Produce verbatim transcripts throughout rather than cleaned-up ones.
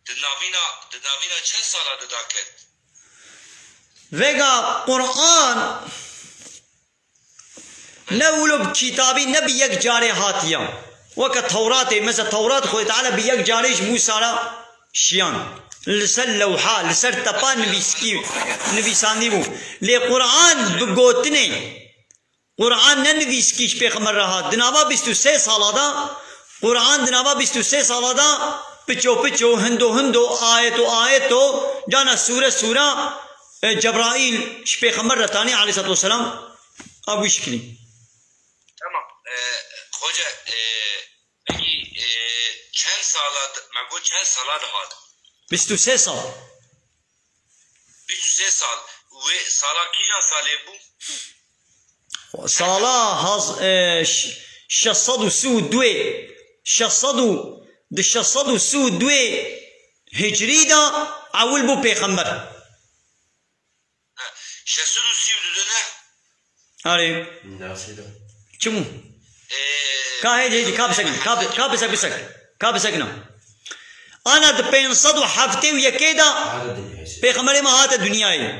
Di navîna, di navîna çend sala de daket? Vêga Quran ne wilo bi kitabî ne bi yek carê hatiye. Weke Tewratê, mesela Tewrat Xwedê Teala bi yek carê ji Mûsa re şiyan. Li ser lewha, li ser tepa nivîskî, nivîsandî bû. Lê Quran bi gotinê, Quran ne nivîskî ji pêxember re hat. Di nava bîst û sê sala de, Quran di nava bîst û sê sala de piço piço, hindo hindo, ayeto ayeto, cana sûre sûre, e, Cebraîl ji pêxember re tanî aleyhissalatu vesselam, a wî şikilî. Tamam. E, hoca, e, peki, e, çend sala d-, me got çend sala dihat? Bîst û sê sal. Bîst û sê sal. Wê sala kîjan salê bû? Sala haz-, e, ş-, şeş sed û sî û duyê, şeş sed û, di şeş sed û sî û duyê Hicriyî de ewil bû pêxember. Ha, şeş sed û sî û du de ne? Arê. Nasıl? Çi bû? Ee, Ka hêdî, hêdî, ka bisekine, ka bi-, ka bisek, bisek. Ka bisekine. Ana di pênc sed û heftê û yekê de Pêxemberê me hate dinyayê.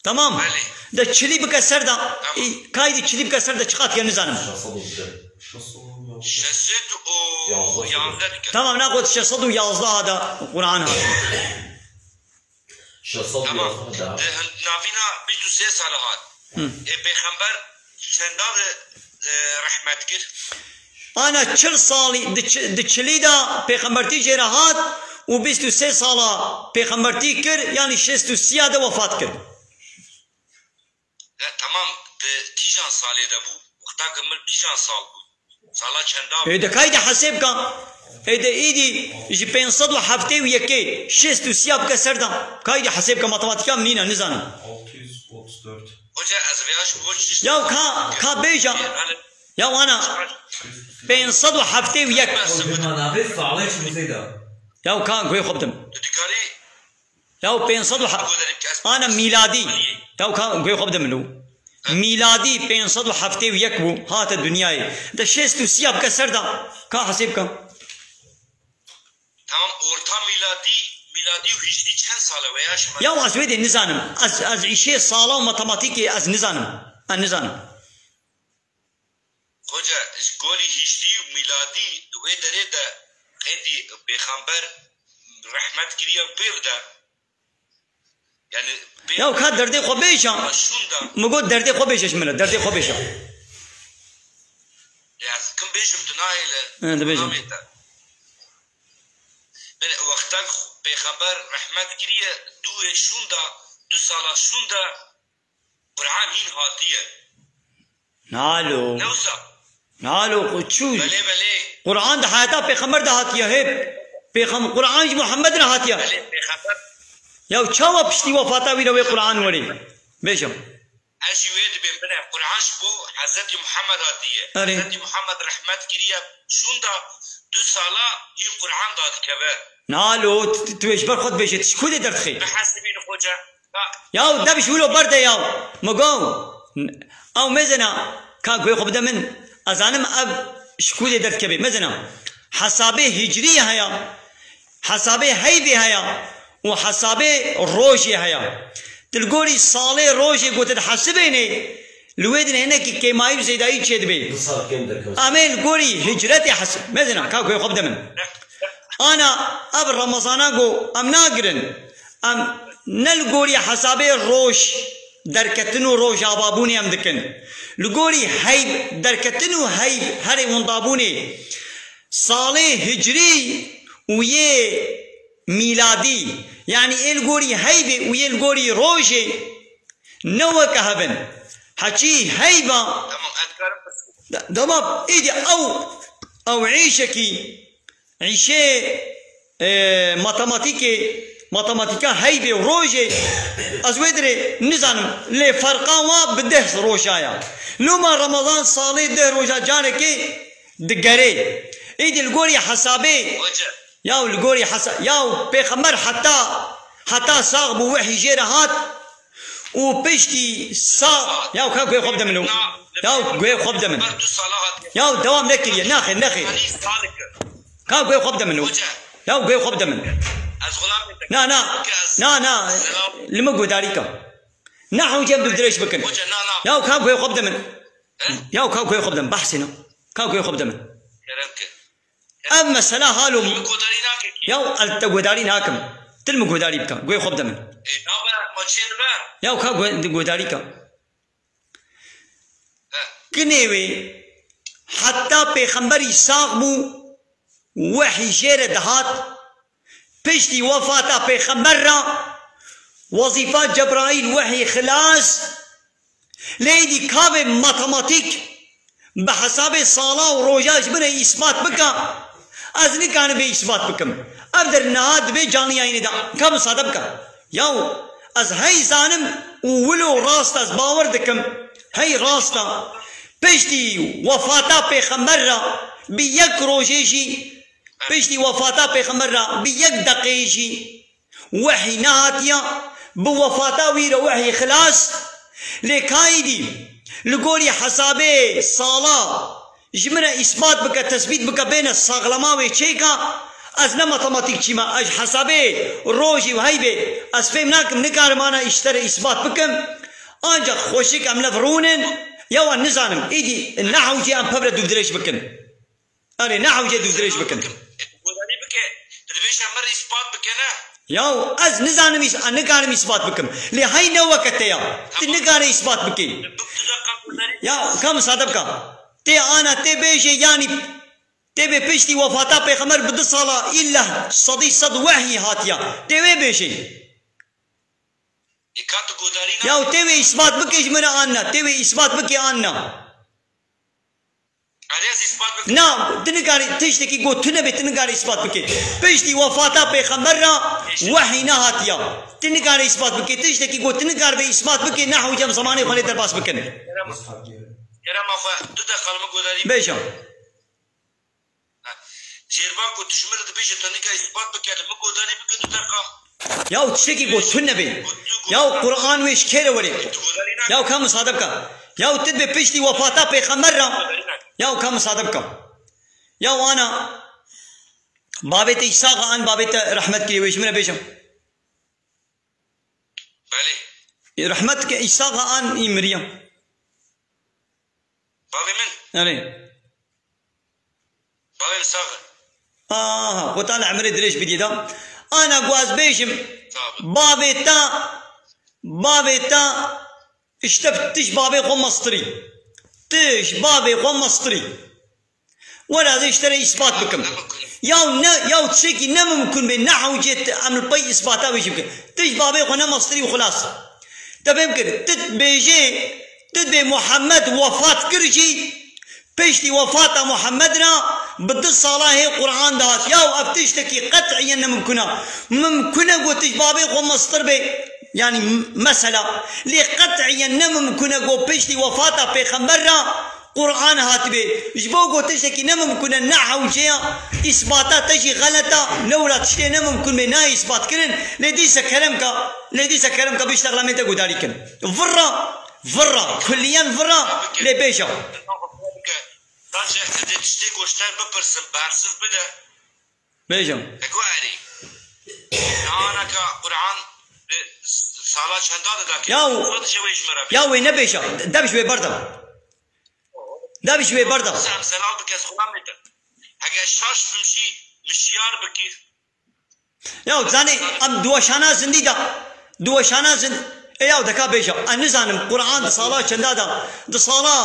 Tamam. Belê. De çilî bike ser de. Tamam. Î, kaydî çilî bike ser de çiqat ye nizanim. Şeş sed û yanzdeh dike. Tamam, nagot şeş sed û yanzdeh de Quran hat. Tamam. Di hin-, navîna bîst û sê sala hat. Hı. E, Pêxember çenda de, e, rehmet kir? Ana çil salî, di çi-, di çilî de pêxembertî jê re hat û bîst û sê sala pêxembertî kir, yanî şêst û sîya de wefat kir. E, tamam, di kîjan salê de bû? Wexta ku mir kîjan sal bû? Sala çenda bû? Ê de kayde hesêb ka. Ê de îdî ji pênc sed û heftê û yekê şêst û sîya bike ser de. Kayde hesêb ka, matematîka min nîne, nizanim. Altı yüz otuz dört. Hoca, ez vêya ji bo çi Ya ka, ka bêja. Ya wana pênc sed û heftê û yek. Navê salê çi wisa da? Ya ka guhê xwe bidim. Tu dikarî Ya pênc sed û heft, ana mîladî. Ya ka guhê xwe bide min û. Mîladî pênc sed û heftê û yek bû, hate dinyayê. De şêst û sîya bike ser de, ka hesê bike. Tamam, orta mîladî, mîladî û hicrî çend sal e, veya şima? Ya ez wê dê nizanim. Ez, ez îşê sala û matematîkê ez nizanim. Ez nizanim. Hoca, ji gorî hicrî û mîladî di wê derê de qedî pêxember rehmet kiriye pêv de. Yani pêv Ya ka derdê xwe bêja. Şûn de. Min got derdê xwe bêje ji min re, derdê xwe bêje. Ya ez kim bêjim tu nahêle. He, dibêjim. Namê te. Belê, wexta pêxember rehmet kiriye, du wê şûn de, du sala şûn de, Quran hîn hatiye. Nalo. Ne wisa? Nalo, ku çû? Belê, belê. Quran di heyata pêxember de hatiye, hê. Pêxem-, Quran ji Muhammed re hatiye. Belê, pêxember. Ya çawa piştî wefata wî re wê Quran werê? Bêje. Ez jî wê dibêm bine. Quran ji bo Hezretî Muhammed hatiye. Erê. Hezretî Muhammed rehmet kiriye. Şûnda du sala hîn Quran dadikeve. Nalo, tu, tu, tu ê ji ber xwe dibêje, tu ji ku dê derdixî? Bihesibîn hoca. Yaw, dev ji wilo berde yaw. Min got, ew mêzena, ka guhê xwe bide min. Ez zanim ev ji ku dê derdikeve. Mêzena, hesabê hicrî heye, hesabê heyvê heye û hesabê rojê heye. Tu li gorî salê rojê ku tu dihesibênê, li wê din hinekî kêmayî û zêdayî çêdibe. Du sal kêm derkevin. Em ê li gorî hicretê hesib-, mêzena, ka guhê xwe bide min. Ana ev Remezana ku em nagirin. Em ne li gorî hesabê roj derketin û rojavabûnê em dikin. Li gorî heyv derketin û heyv herê windabûnê salê hicrî û yê mîladî, yanî ê li gorî heyvê û yê li gorî rojê ne weke hev in. Heçî heyva Tamam, ez dikarim pirs bikim. De-, dema êdî ew, ew îşekî Îşê, e, matematîkê, matematîka heyvê û rojê, ez wê dirê nizanim, lê ferqa wa bi deh roja ya. Loma Remezan salê deh roja carekê digerê. Êdî li gorî hesabê, Hoca. Ya li gorî hesa-, ya pêxember heta, heta sax bû, wehî jê re hat, û piştî sa-, ya ka guhê xwe bide min û. Ya guhê xwe bide min. Ya dewam nekiriye. Nexêr, nexêr. Ka guhê xwe bide min û. Ya guhê xwe bide min. Ez xulamê te. Na, na. Ke ez Na, na. Selam. Li min guhdarî ke. Ne hewce em dûvdirêj bikin. Hoca, na, na. Ya ka guhê xwe bide min. He? Ya ka guhê xwe bide min. Behsê ne. Ka guhê xwe bide min. Kerem ke. Ev mesela halo. Min guhdarî nake ki. Ya ez te guhdarî nakim. Til min guhdarî bike. Guhê xwe bide min. E, nabe, ma çê dibe? Ya ka guh-, guhdarî ke. Kinê wê heta pêxemberî sax bû, wehî jê re dihat. Piştî wefata pêxember re wezîfa Cebraîl wehî xilas. Lê êdî ka vê matematîk bi hesabê sala û roja ji min re îspat bike, ez nikarim vê îspat bikim. Ev der niha di vê canliyayînê de ka misade bike. Yaw, ez hey zanim û wilo rast ez bawer dikim. Hey rast e. Piştî wefata pêxember re bi yek rojê jî, piştî wefata pêxember re bi yek deqeyê jî wehî nehatiye, bi wefata wî re wehî xilas. Lê ka êdî li gorî hesabê sala ji min re îspat bike, tesbît bike, bêne saxlema wê çêka, ez ne matematîkçî me, ez ji hesabê rojî û heybê ez fêm nakim, nikarim ana îşte re îspat bikim. Ancak xweşik em lev rûnin, ya wan nizanim, êdî ne hewcê em pevre dûvdirêj bikin. Erê, ne hewce dûvdirêj bikin. Godarî bike, tu dibêje min re îspat bike, ne? Yaw, ez nizanim îs-, ez nikarim îspat bikim. Lê hey ne weke te ya. Ti nikare îspat bikî. Tu deqa godarî Ya, ka misade bika. Tê ana, tê bêje, yanî tê bê piştî wefata pêxember bi du sala îlla sedî sed wehî hatiya. Tê wê bêje. Ê ka tu godarî na- Yaw, tê wê îspat bikî ji min re an na. Tê wê îspat bikî an na. Erê ez îspat bikim. Na, tu nikarî tiştekî got tune be, tu nikarî îspat bikî. Piştî wefata pêxember re wehî nehatiya. Tu nikarî îspat bikî. Tiştekî got tu nikar be îspat bikî, ne hewcem zemanê xwe lê derbas bikin. Kerema, kerema xwe, du deqa li min godarî bike. Bêje. Jêrvan ku tu ji min re dibêje tu nika îspat bike, li min godarî bike du deqa. Ya tiştekî got tune be. Ya Quran wê ji kê re were? Ya ka misade bike. Ya tu dibê piştî wefata pêxember re. Ya ka misade bike. Ya ana bavê te îsaxa an bavê te rehmet kiriye wê ji min re bêje. Belê. Rehmet ke îsaxa an î miriye. Bavê min. Erê. Bavê min sax e. Aha, Xweda li emirê dirêj bidî da. Ana ku ez bêjim, Sax be. Bavê ta, bavê ta, işte tu ji bavê xwe mestirî. Tu ji bavê xwe mestirî. Were ez ê ji te re îspat bikim. Yaw ne, yaw tiştekî ne mimkun be, ne hewcê em li pey îsbata wê jî bikin. Tu ji bavê xwe ne mestirî û xilas. Te fêm kir, tu dibêjê, tu dibê Muhammed wefat kir jî, piştî wefata Muhammed re bi du sala hê Quran dihat. Yaw ev tiştekî qet'iyen ne mimkun e. Mimkun e got tu ji bavê xwe mestir bê. Yanî m-, mesela, lê qet'iyen ne mimkun e got piştî wefata pêxember re Quran hatibê. Ji bo ku tiştekî ne mimkun e, ne hewce ya, îsbata te jî xelet a, lewra tiştê ne mimkun bê, nayê îsbat kirin, lê dîse kerem ka, lê dîse kerem ka bê ji texlamê te gudarî kin. Virra, virra, kulliyen virra, lê bêje. Sadece ez ê tiştê goşter bipirsim, bersiv bide. Bêje. Ego erê. Anaka Quran bi sala çenda de dakê. Yaw, Sadece wê ji me re bê. Ya wê nebêje. Dev ji wê berda. Dev ji wê berda. Sen selam bike, ez xulamê te. Hege şaş bim jî mişyar bikî. Ya zanî em duweşana zindî da. Duweşana zind-, e ya deka bêje. Ez nizanim Quran di sala çenda da. Di sala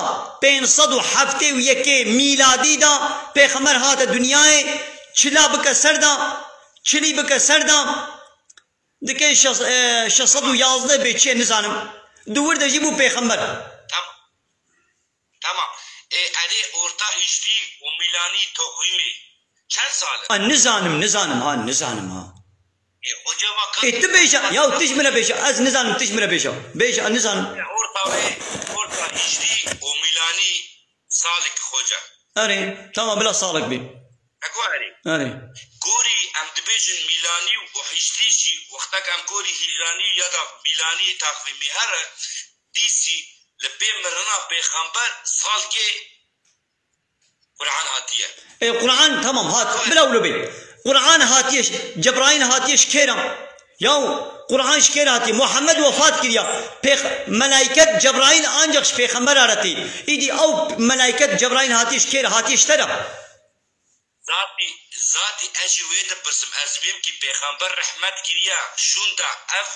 pênc sed û heftê û yekê mîladî da pêxember hate dinyayê. Çila bike ser da. Çilî bike ser da. Dike şeş-, e, şeş sed û yazdeh bê çi nizanim. Di wir de jî bû pêxember. Tamam. Tamam. E, erê orta hicrî û mîlanî toxîmê çend sal e? A, nizanim, nizanim ha, nizanim ha. E, hoca bak. E, tu bêje, ya tu ji min re bêje, ez nizanim, tu ji min re bêje. Bêje, ez nizanim. E, orta wê, orta hicrî û mîlanî salik hoca. Erê, tamam, bila salik bî. Eko erê. Erê. Gorî em dibêjin mîlanî û hicrî jî, wextek em gorî hîcranî ya da mîlanî taxvîmî here, dîsî li pê mirina pêxember salkê Quran hatiye. E, Quran tamam hat. Bila wilo bê. Qur'an hatiye, Cebraîl hatiye ji kê re? Yaw, Qur'an ji kê re hatiye? Muhammed wefat kiriya. Pêx-, melaiket Cebraîl ancak ji pêxembera re tê. Îdî ew melaiket Cebraîl hatiye ji kê re? Hatiye ji te re. Zatî, zatî ez ji wê dipirsim, ez dibêm kî pêxember rehmet kiriya, şûnda ev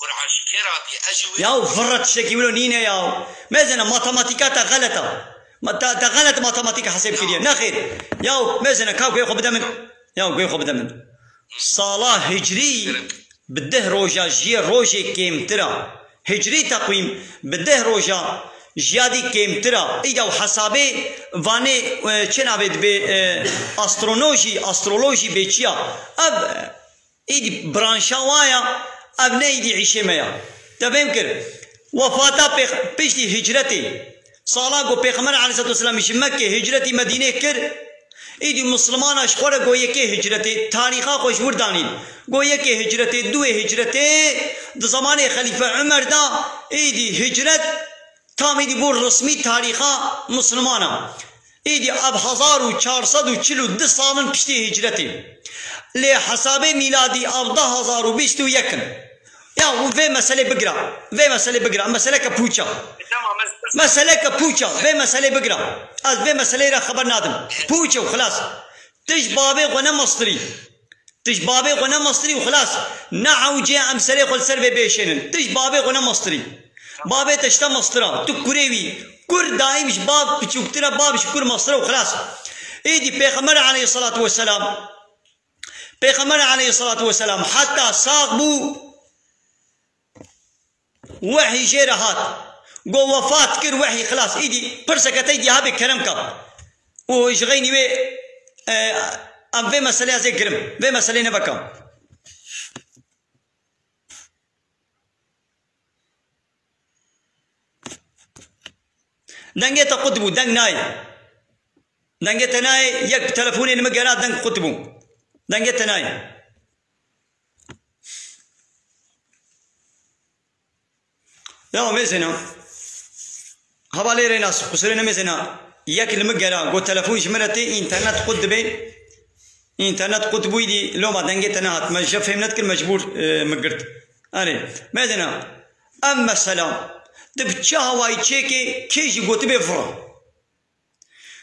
Qur'an ji kê re hatiye, ez ji wê Yaw, virre tiştekî wilo nîne yaw. Mêzene, matematîka te xelet e. Ma-, te, te xelet matematîk hesêb kiriye. Nexêr. Yaw, mêzene, ka guhê xwe bide min. Yaw, guhê xwe bide min. Sala hicriyî bi deh roja ji yê rojê kêmtir e. Hicriyî teqwîm bi deh roja ji ya dî kêmtir e. Îda û hesabê vanê, e, çi navê dibê, e, astrono jî, astrolojî bê çi ya. Ev, e, Îdî branşa wa ya, ev ne îdî îşê me ya. Te fêm kir. Wefata pêx-, piştî hicretê. Sala ku Pêxember aleyhissalatu vesselam ji Mekkê hicretî Medînê kir, îdî Mislimana ji xwe re go yekê hicretê, tarîxa xwe ji wir danîn. Go yekê hicretê, duwê hicretê, di zemanê Xelîfe Umer de îdî hicret tam îdî bû resmî tarîxa Mislimana. Îdî ev hezar û çar sed û çil û du sal in piştî hicretê. Lê hesabê mîladî ev du hezar û bîst û yek in. Ya û vê meselê bigira. Vê meselê bigira. Meseleke pûç e. Tamam, ez Meseleke pûç e. Vê meselê bigira. Ez vê meseleyê re xeber nadim. Pûç e û xilas. Tu ji babê xwe ne mestirî. Tu ji babê xwe ne mestirî û xilas. Ne ewcê em serê xwe li ser vê bêşênin. Tu ji babê xwe ne mestirî. Babê te ji te mestir e. Tu kurê wî. Kur daîm ji bav piçûktir e, bav ji kur mestir e û xilas. Êdî Pêxember aleyhisselatu vesselam, Pêxember aleyhisselatu vesselam heta sax bû, Wehî jê re hat. Got, wefat kir, wehî xilas. Îdî pirseke te îdî habe kerem ka. Û ji xeynî wê, e, em vê meselê ez ê girim. Vê meselê neveka. Dengê te qut bû, deng nayê. Dengê te nayê, yek telefonê li min gera deng qut bû. Dengê te nayê. Ya mêzêna. Hevalê Rênas, qusûrê nemêzêna. Yek li min gera, got telefon ji min re tê, înternet qut dibe. Înternet qut bûyî dî, loma dengê te nehat. Me ji fêm nedikin, mecbûr, e, min girt. Erê, mêzêna. Ev mesela, tu bi çi hawayî çêkê, kê jî gotibê vira.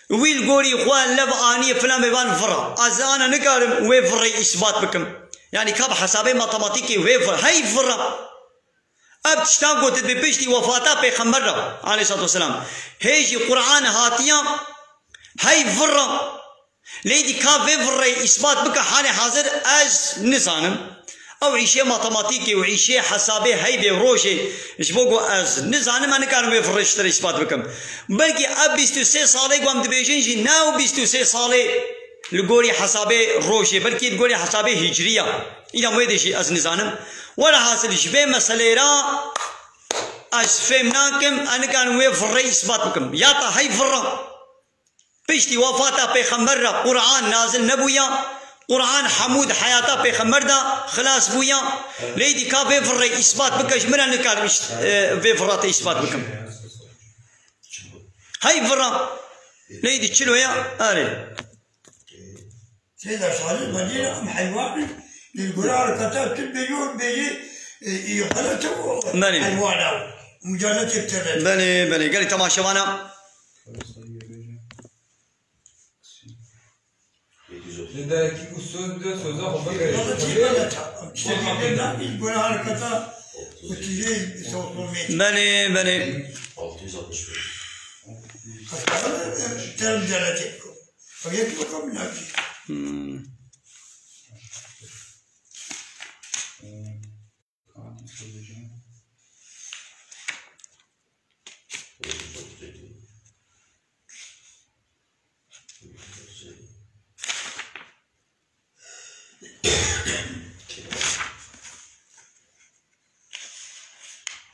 Wî li gorî xwe lev aniye filan bêvan vira. Ez ana nikarim wê virê îsbat bikim. Yanî ka bi hesabê matematîkê wê vir, hey vira. Ev tiştan gotin bi piştî wefata Pêxember re, aleyhissalatu vesselam. Hê jî Qur'an hatiya, hey vira. Lê dî ka vê virê îsbat bike, halê hazir ez nizanim. Ew îşê matematîkê û îşê hesabê heybê rojê, ji bo ku ez nizanim, ez nikarim vê virê ji te re îspat bikim. Belkî ev bîst û sê salê ku em dibêjin jî ne ew bîst û sê salê li gorî hesabê rojê, belkî li gorî hesabê hicrî ya. Îna wê de jî ez nizanim. Were hasil ji vê meselê re ez fêm nakim, ez nikarim wê virê îspat bikim. Ya ta hey vira. Piştî wefata Pêxember re Qur'an nazil nebûya, Qur'an hemû di heyata Pêxember de xilas bûya. Lê dî ka vê virê îsbat bike, ji min re nikarim îs-, e, vê vira te îsbat bikim. Hey vira. Lê dî çilo ya? Erê. Seyda Salih, Medîne em heywan in. Li gora hareketa tu bêjî, bêjî, e, e, xelet e, Belê. Heywana. Mucaletek te re. Belê, belê. Gelî temaşevana. Li derekî ku söz de söze xwe bigire. Belê, belê. Belê, belê. Terem cennetê. Fakat bakalım ne yapacak. Hmm.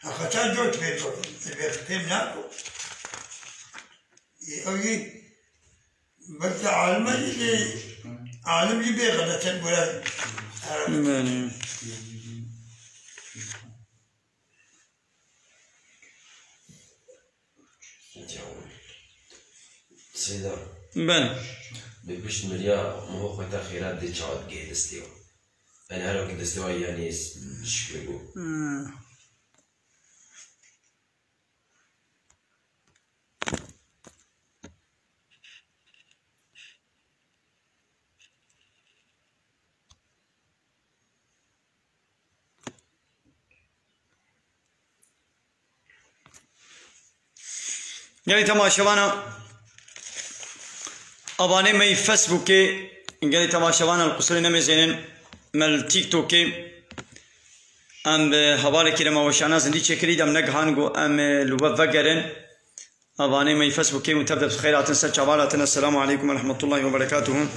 Hakikaten dört bin, ben pêm nako. E, o yi, belki alime yi de, alim yi be gadaten böyle. Belê. Belê. Pişt miriya, miho xwe te xêra dê çawa digihê destê wan. Yanî her wekî destê wan yanî şikir bû. Hmm. Gelî temaşevana, abanê me yî Facebookê, gelî temaşevana li qusurê nemêzênin, me li TikTokê, em bi hevalekî re me weşana zindî çêkirî, dem negihan ku em, e, li we vegerin. Abanê me yî Facebookê û tev de bi xêr hatin, ser çavan hatin. Esselamu aleykum ve rahmetullahi ve berekatuhu.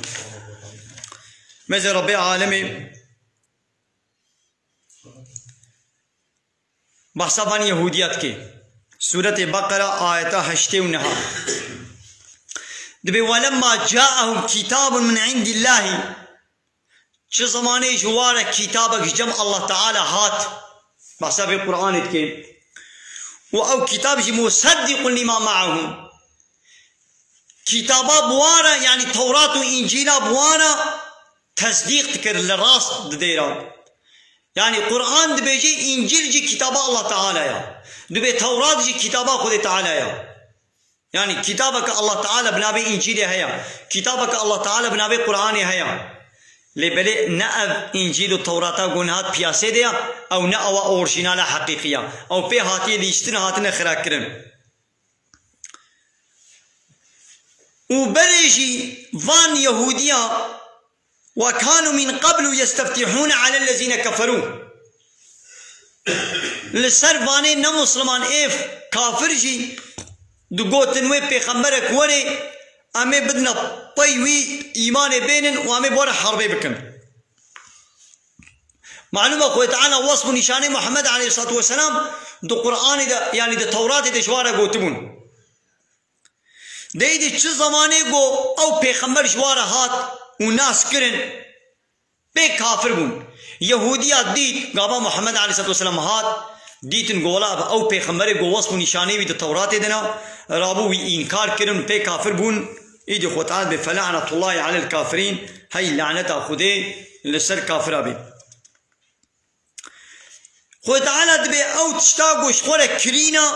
Mêze Rebbê alemê. Behsa van Yehûdiya dike. Sûretê Beqera, ayeta heştê û neha. Dibê, "Welemma caehum kitabun min indillahî." Çi zemanê ji wa re kitabek ji cem Allah Teala hat. Behsa vê Qur'anê dike. Û ew kitab jî museddiqun lima maahum. Kitaba bi wan re, yanî Tewrat û Încîla bi wan re tesdîq dikir, li rast didêra. Yanî Qur'an dibêje, Încîl jî kitaba Allah Teala ya. Dibê Tewrat jî kitaba Xwedê Teala ya. Yanî kitabeke Allah Teala bi navê Încîlê heye. Kitabeke Allah Teala bi navê Qur'anê heye. Lê belê ne ev Încîl û Tewrata ku niha di piyasê de ya, ew ne ew a orjînala heqîqî ya. Ew pê hatiye lîstin, hatine xirakirin. Û berê jî van Yehûdiya, "Ve kanu min qablu yesteftihûne alellezîne keferû." Li ser vanê ne Musliman, ê kafir jî digotin wê pêxemberek were, em ê bidine pey wî, îmanê bênin û em ê bi we re herbê bikin. Malûm e, Xwedê Teala wesf û nîşanê Muhammed aleyhissalatu vesselam di Qur'anê de, yanî di Tewratê de ji wa re gotibûn. Dê dî çi zemanê ku ew pêxember ji wa re hat û nas kirin, pê kafir bûn. Yehûdiya dît, gava Muhammed aleyhissalatu vesselam hat, dîtin ku wela ev ew pêxemberê ku wesf û nîşanê wî di Tewratê de ne, rabû wî înkar kirin, pê kafir bûn. Îdî Xwedê Teala dibê, "Fele'netullahi alel kafirîn", hey laneta Xwedê li ser kafira bê. Xwedê Teala dibê ew tişta ku ji xwe re kirîna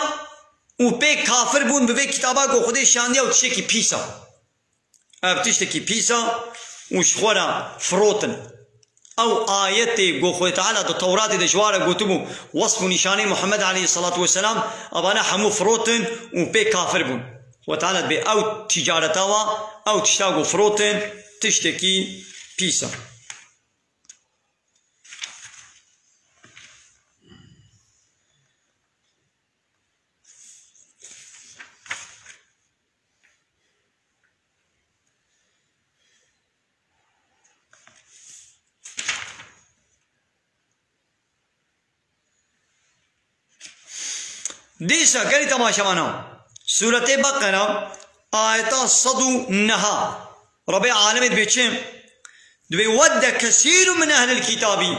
û pê kafir bûn bi vê kitaba ku Xwedê şandiya, ew tiştekî pîs e. Ev tiştekî pîs e û ji xwe re firotin. Ew ayetê ku Xwedê Teala di Tewratê de ji wa re gotibû, wesf û nîşanê Muhammed aleyhissalatu vesselam, evane hemû firotin û pê kafir bûn. Xwedê Teala dibê ew tîcareta wa, ew tişta ku firotin, tiştekî pîs e. Dîsa gelî temaşevana, Sûretê Beqera, ayeta sed û neha, Rebê alemê dibê çi? Dibê, "Wedde kesîrun min ehlil kitabî."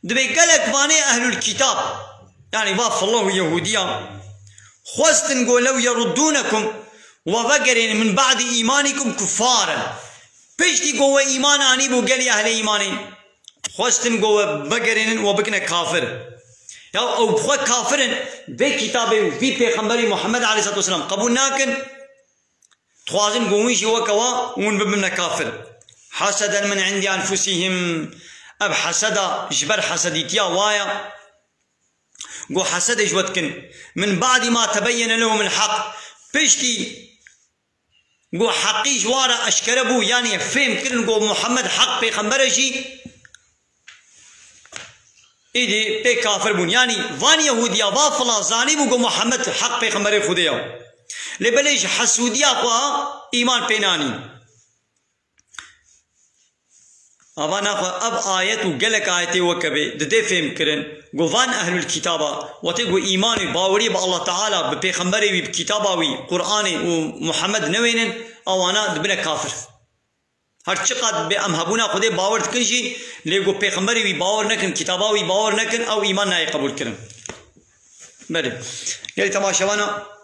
Dibê gelek vanê ehlul kitab, yanî va fillah û Yehûdiya, xwestin ku lew yeruddûnekum, we vegerênin, min ba'dî îmanîkum kuffaren. Piştî ku we îman anîbû gelî ehlê îmanê, xwestin ku we vegerênin, we bikine kafir. Ya ew bi xwe kafir in, vê kitabê û vî pêxemberî Muhammed aleyhissalatu vesselam qebûl nakin. Dixwazin ku hûn jî weke wa hûn bibine kafir. Haseden min indî enfusihim. Ev heseda ji ber hesedîtiya wa ya. Ku hesedê ji we dikin. Min ba'dî ma tebeyyene lehumul hak. Piştî ku heqî ji wa re eşkere bû, yanî fêm kirin ku Muhammed heq pêxember e jî, îdî pê kafir bûn. Yanî van Yehûdiya, va fila zanîbû ku Muhammed heq pêxemberê Xwedê ye. Lê belê ji hesûdiya xwe îman pê nanîn. Ava naxwe ev ayet û gelek ayetê weke bê didê fêm kirin ku van ehlul kitaba, wetê ku îman û bawerî bi Allah Teala, bi pêxemberê wî, bi kitaba wî, Qur'anê û Muhammed newênin, ewana dibine kafir. Her çiqad bê em hebûna Xwedê bawer dikin jî, lê ku pêxemberê wî bawer nekin, kitaba wî bawer nekin, ew îman nayê qebûl kirin. Belê. Gelî temaşevana,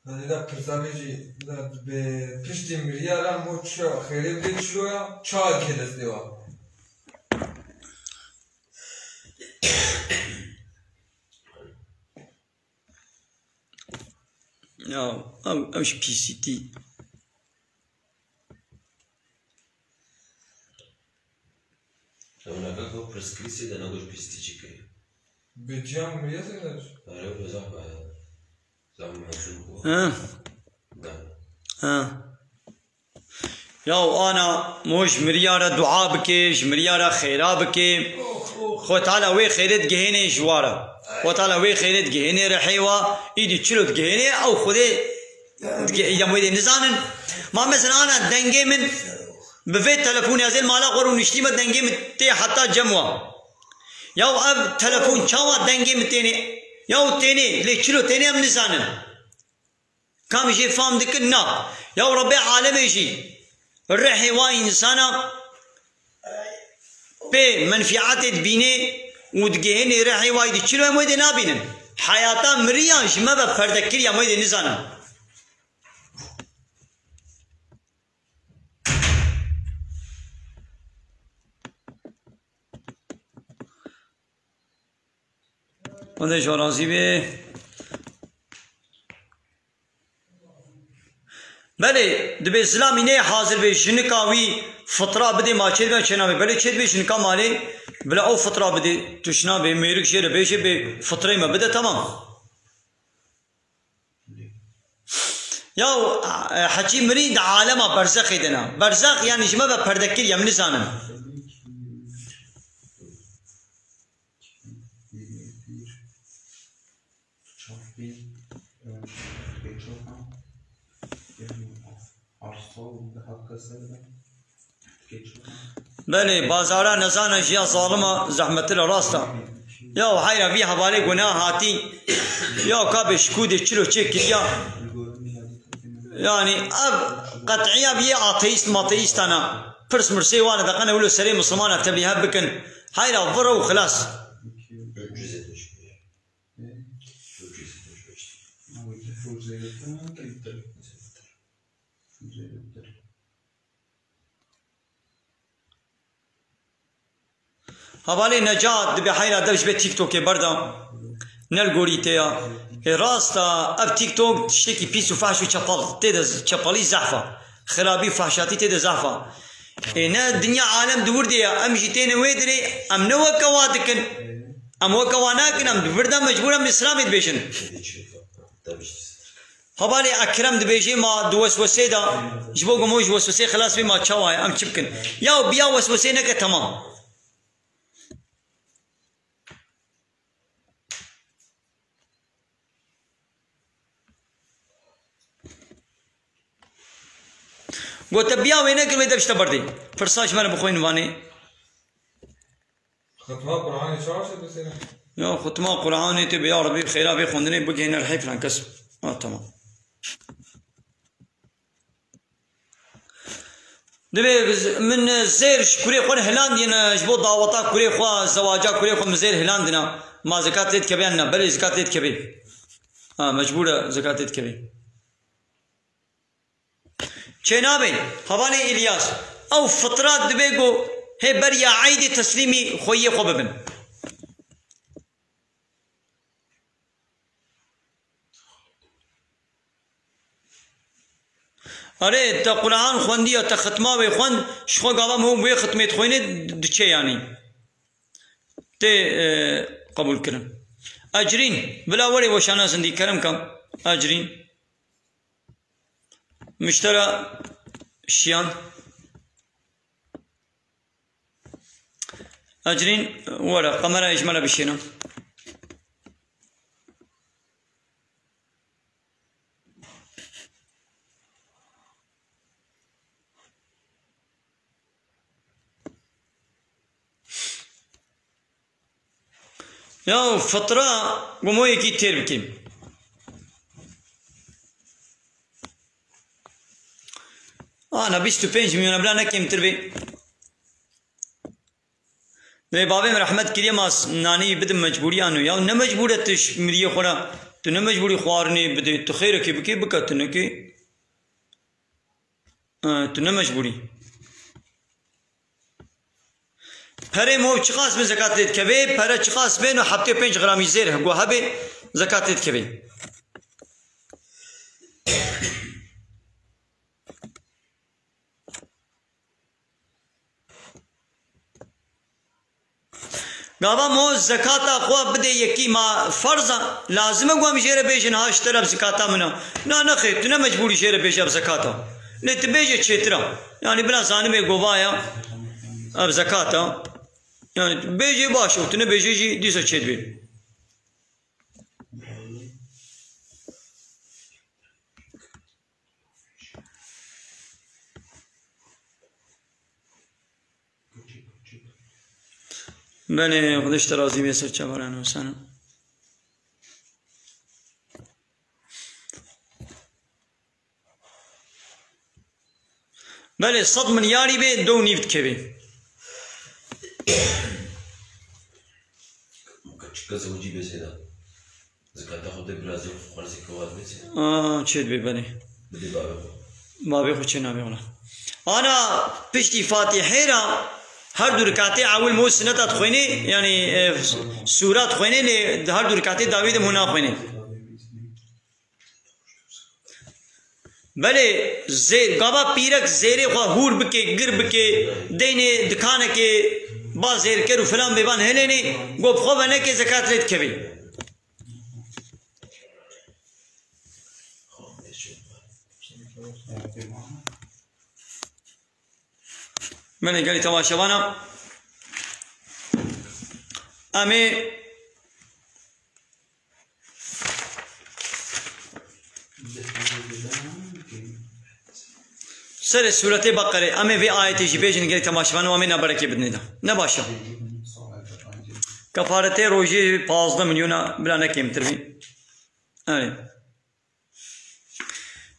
Hadi da pirsa bêjî, da bi piştî miriya re mo çi xêrê bidê çilo ya, çawa dikê destê wa? Ya, ew, ew ji P C T. Ew nefek o pirsgirîsê de negot pîstî çi kirî. Bi ciyan miriye zêde. Erê, bi zehf be. Zehf mezûn bû. Ha. De. Ha. Ya ana mo ji miriya re dua bike, ji miriya re xêra bike. Xwe Teala wê xêrê digihêne ji wa re. Xwe Teala wê xêrê digihêne rihê wa, îdî çilo digihêne, ew Xwedê Dige-, ya wê dê nizanin. Ma mesela ana dengê min bi vê telefonê ez ê li mala xwe rûniştîme, dengê min tê heta cem wa. Ya ev telefon çawa dengê min tênê? Ya tênê, lê çilo tênê em nizanin. Kam jê fam dikin na. Ya Rebbê alemê jî rihê wa însana pê menfîatê dibînê û digihênê rihê wayî dî. Çilo em wê dê nabînin? Heyata miriyan ji me ve perde kiriya, em wê dê nizanin. Xwedê ji we razî bê. Belê, dibê zilamî neyê hazir bê, jinika wî fitra bidê, ma çêdibe çênabê. Belê çêdibê jinika malê, bila ew fitra bidê, tişnabê, mêrik jê re bêjê bê fitrê me bide, temam. Ya, e, heçî mirî di alema berzexê de ne. Berzex, yani, ji me ve perde kir, em nizanin. Belê, bazara nezana jiya zalima zehmettir e, rast e. Ya heyra vî hevalê guna hatî. Ya ka bê şikûdê çilo çê kiriya. Yani ev qet'iya vî ateîst mateîstana. Pirs mirsê wane de qene wilo serê Mislimana teblihe bikin. Heyra vira û xilas. Hevalê Necat dibê heyra dev ji vê TikTokê berda. Ne li gorî te ya. Ê rast e, ev TikTok tiştekî pîs û fehş û çepal tê de, çepalî zehf e. Xirabî û fehşatî tê de zehf e. Ê ne dinya alem di wir de ye, em jî têne wê dirê, em ne weke wa dikin. Em weke wa nakin, em di vir de mecbûr em Îslamê dibêjin. Hevalê Ekrem dibêjê ma di weswesê de, ji bo ku mo ji weswesê xilas bê ma çawa ye, em çi bikin? Ya biya weswesê neke temam. Gote biya wê nekir wê de bişte berdê. Pirsa ji me re bixwînin vanê. Xitma Qur'anê çawa çê bisêne? Ya xitma Qur'anê tê be, ya Rebî, xêra vê xwendinê bigihîne rihê filan kes. Ha, tamam. Divê biz, min zêr ji kurê xwe re hilandîne, ji bo daweta kurê xwe, zewaca kurê xwe min zêr hilandine. Ma zekat lê dikeve yan na? Belê zekat lê dikeve. Ha, mecbûr e zekat lê dikeve. Çênabê, hevalê Îlyas, ew fitra dibe ku hê beriya eydê teslîmî xweyiyê xwe bibin. Erê, te Quran xwendiya, te xitma wê xwend, ji xwe gava min wê xitmê dixwînê diçe yanî. Tê, e, qebûl kirin. Ecrîn, bila werê weşana zindî, kerem ke. Ecrîn. Müştera Şiyan. Ecrîn, were, kamerayê ji me re bişêne. Ya fitra, gumoyekî têr bikîm. Ana bîst û pênc milyon bila ne kêmtir bê. Lê bavê min rehmet kiriye, ma s-, nanî bidim mecbûriyan û ya ne mecbûr e tu ji miriyê xwe re Tu ne mecbûrî xwarinê bidê, tu xêrekê bikê, bike, tu nekê. E, tu ne mecbûrî. Perê mov çiqas be zekat lê dikeve, pere çiqas be no heftê pênc gramî zêr hego hebe zekat lê dikeve. Gava mo zekata xwe bidê yekî ma ferz e, lazim e ku em jê re bêjin ha ji te re ev zekata min e. Na nexêr, tu ne mecbûrî jê re bêje ev zekata. Lê tu bêje çêtir e. Yanî bila zanibê gova ya ev zekata. Yanî tu bêjê baş e, tu nebêjê jî dîsa çêdibê. Belê, Xwedê ji te razî bê, ser çavan Husena. Belê, sed milyarî bê, do û nîv dikevê. Çika zewicî bê zêda. Zekata xwe de biraz yok, xwarzê kewat bê zêda. Aa, çê dibê, belê. Bidê bavê xwe. Bavê xwe çê nabê wala. Ana piştî Fatîhê ra her du rekatê ewil mo sineta dixwênê, yanî, e, sûra dixwênê, lê di her du rekatê dawî de mo naxwênê. Belê zê-, gava pîrek zêrê xwe hûr bike, gir bike, deynê dikanekê ba zêrker û filan bêvan hilênê, go bi xwe venekê zekat lê dikevê. Belê gelî temaşevana. Em ê Serê sûretê Beqerê, em ê vê ayetê jî bêjin gelî temaşevan û em ê naberekê bidinê de. Ne baş e. Kefaretê rojê pazdeh milyona bila ne kêmtir bî. Evet.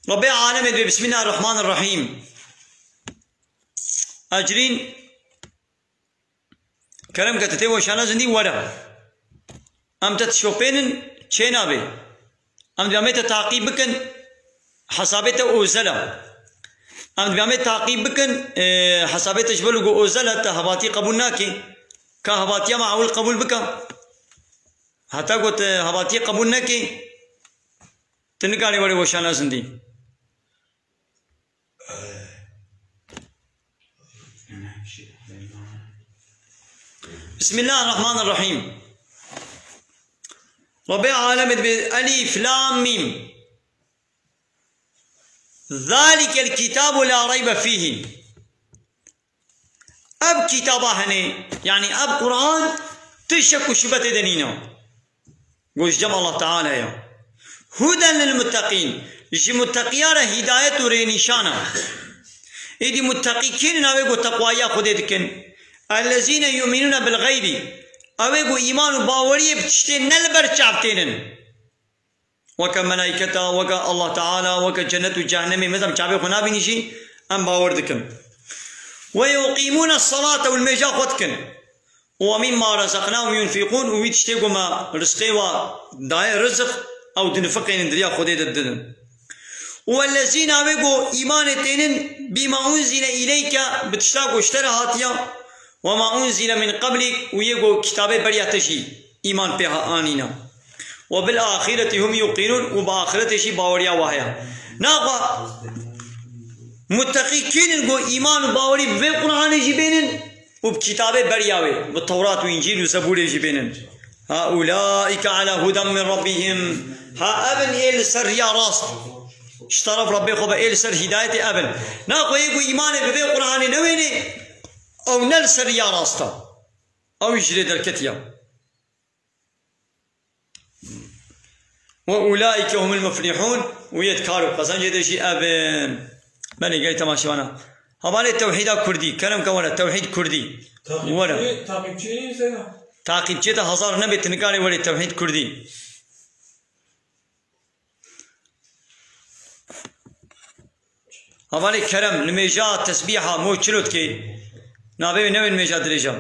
Rabbê alemê dibê, Bismillahirrahmanirrahim. Ecrîn Kerem ke tu tê weşana zindî were. Em te dişopênin, çê nabê. Em dibê em ê te taqîb bikin, hesabê te ozel e. Em dibê em ê taqîb bikin, e, hesabê te ji ber ku ozel e, te hevatî qebûl nake. Ka hevatiya me ewil qebûl bike. Heta ku te hevatiyê qebûl neke, tu nikarî were weşana zindî. Bismillahirrahmanirrahim. Rabbê alemê dibê Elîf Lam Mîm. Zalikel kitabu la reybe fîhî. Ev kitaba hene, yanî ev Quran, tu şek û şubetê de nîne. Goş cem Allah Teala ya. Huden lil muttaqîn, ji mutteqiya re hidayet û rênîşan e. Êdî mutteqî kî ne? Ew ê ku teqwaya Xwedê dikin. Ellezîne yu'minûne bil xeybî, ew ê ku îman û baweriyê bi tiştê ne li ber çav tênin. Weke melaîketa, weke Allah Teala, weke cennet û cehennemê, mezem çavê xwe nabînî jî, em bawer dikin. Ve yuqîmûne selate, û nimêja xwe dikin. Ve mîmma rezeknahum yunfîqûn, û wî tiştê ku me rizqê wa daye rizik, ew dinifiqênin, di riya Xwedê de didin. Û ellezîne, wê ku îmanê tênin, bîma unzîle îleyke, bi tişta ku ji te re hatiye, Wema unzile min qeblîk, û yê ku kitabê beriya te jî îman pê ha-, anîne. Ve bil axireti hum yuqînûn, û bi axiretê jî baweriya wa heye. Naxwe mutteqî kî nin ku îman û bawerî bi vê Qur'anê jî bênin û bi kitabê beriya wê, bi Tewrat û Încîl û Zebûrê jî bênin? Ha ulaîke ala huden min rabbihim. Ha ev in ê li ser riya rast. Ji teref Rabbê xwe be ê li ser hidayetê ev in. Naxwe yê ku îmanê bi vê Qur'anê newênê, ew ne li ser riya rast e. Ew ji lê derketiye. Ve ulaîke humul muflihûn, û yê di kar û qezencê de jî ev in. Belê, gelî temaşevana. Hevalê tewhîda kurdî, kerem ke were, tewhîd kurdî. Were. Takipçi, takipçi neyse ya. Takipçiyê te hezar nebe, tu nikarî werê tewhîd kurdî. Hevalê kerem, nimêja tesbîha mo çilo dikê? Navê wê newê nimêja dirêja.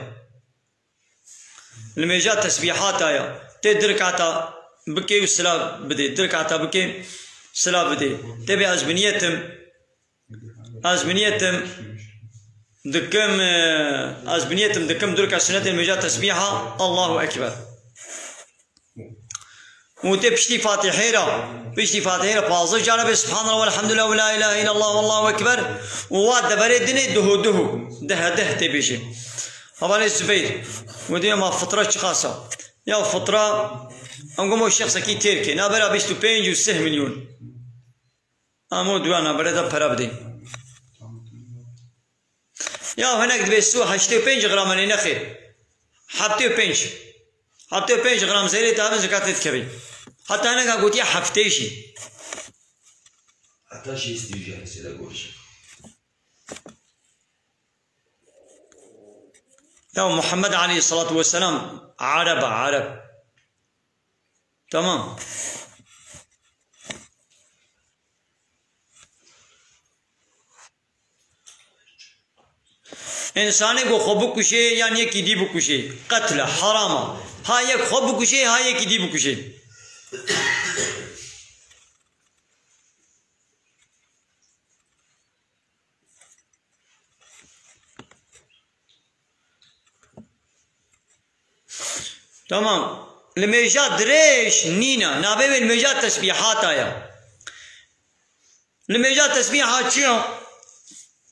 Nimêja tesbîhata ya. Tê di rekata bikê û silav bidê. Du rekata bikê, silav bidê. Tê bê ez bi niyetim, ez bi niyetim dikim, e, ez bi niyetim dikim du rekat sunetên mecaz tesbîha, Allahu Ekber. Û tê piştî Fatihê re, piştî Fatihê re pazdeh cara bê Subhanallah velhamdülillah ve la ilahe illallah vallahu ekber. Û wa deverê dinê duhu duhu, deh deh tê bêjê. Hevalê Zubeyr, û diye ma fitra çiqas e? Ya fitra, em gomo şexsekî têr ke, nabera bîst û pênc û sih milyon. Em o duwa nabere de pere bidê. Ya hinek dibê su heştê û pênc gram e, nexêr. Heftê û pênc. Heftê û pênc gram zêrê te hebin zekatê dikevê. Heta hineka gotiye heftê jî. Heta şêst û jî hesê de goşe. Ya Muhammed aleyhissalatu vesselam Ereb e, Ereb. Tamam. Însanê ku xwe bikuşê yan yekî dî bikuşê, qetil e, heram e. Ha yek xwe bikuşê, ha yekî dî bikuşê. Tamam. Li mêja dirêj nîne. Navê wê li mêja tesbîhata ye. Li mêja tesbîha çi ye?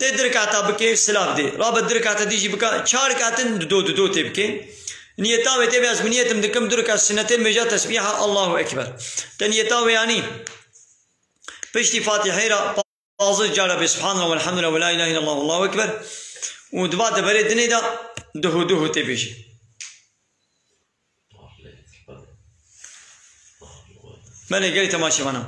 Tê du rekata bikê, silav dê. Rabe du rekata dî jî bika. Çar rekatin dido dido tê bikê. Niyeta wê tê bê ez bi niyetim dikim du rekat sunetê li mêja tesbîha Allahu Ekber. Te niyeta wê anî. Piştî Fatihê re pazdeh cara bê Subhanallah velhamdülillah ve la ilahe illallah vallahu ekber. Û di va deverê dinê de duhu duhu tê bêjî. Belê gelî temaşevana.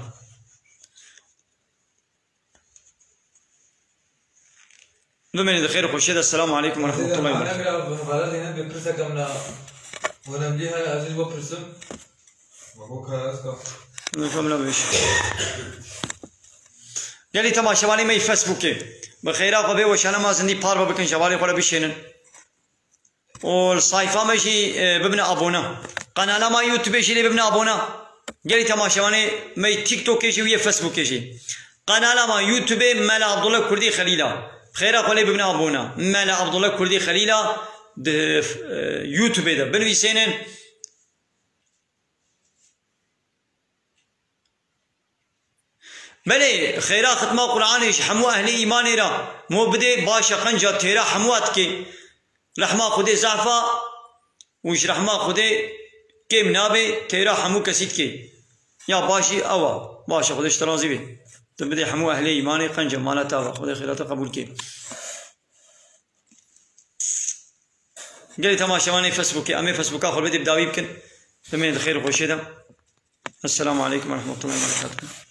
Bimînin di xêr û xweşiyê de. Selamu aleykum ve rahmetullahi ve berekatuhu. Gelî temaşevanê me yê Facebookê, bi xêra xwe bê weşana ma zindî parve bikin, ji hevalê xwe re bişênin. Û li sayfa me jî, e, bibine abone. Qenala ma YouTubeê jî lê bibine abone. Gelî temaşevanê me yê TikTokê jî û yê Facebookê jî. Qenala ma YouTubeê Mela Abdullah Kurdî Xelîla. Bi xêra xwe lê bibine abone. Mela Abdullah Kurdî Xelîla di, e, YouTubeê de binivîsênin. Belê, xêra xitma Qur'anê ji hemû ehlê îmanê re mo bidê, baş e, qenca têra hemû a dikê. Rehma Xwedê zehfa û ji rehma Xwedê kêm nabê, têra hemû kesî dikê. Ya baş jî ew a. Baş e, Xwedê ji te razî bê. Tu bidê hemû ehlê îmanê qenca mala te ava. Xwedê xêra te qebûl kê. Gelî temaşevanê Facebookê, em ê Facebooka xwe bidê bi dawî bikin. Bimînin di xêr û xweşiyê de. Esselamu aleykum ve rahmetullahi ve berekatuhu.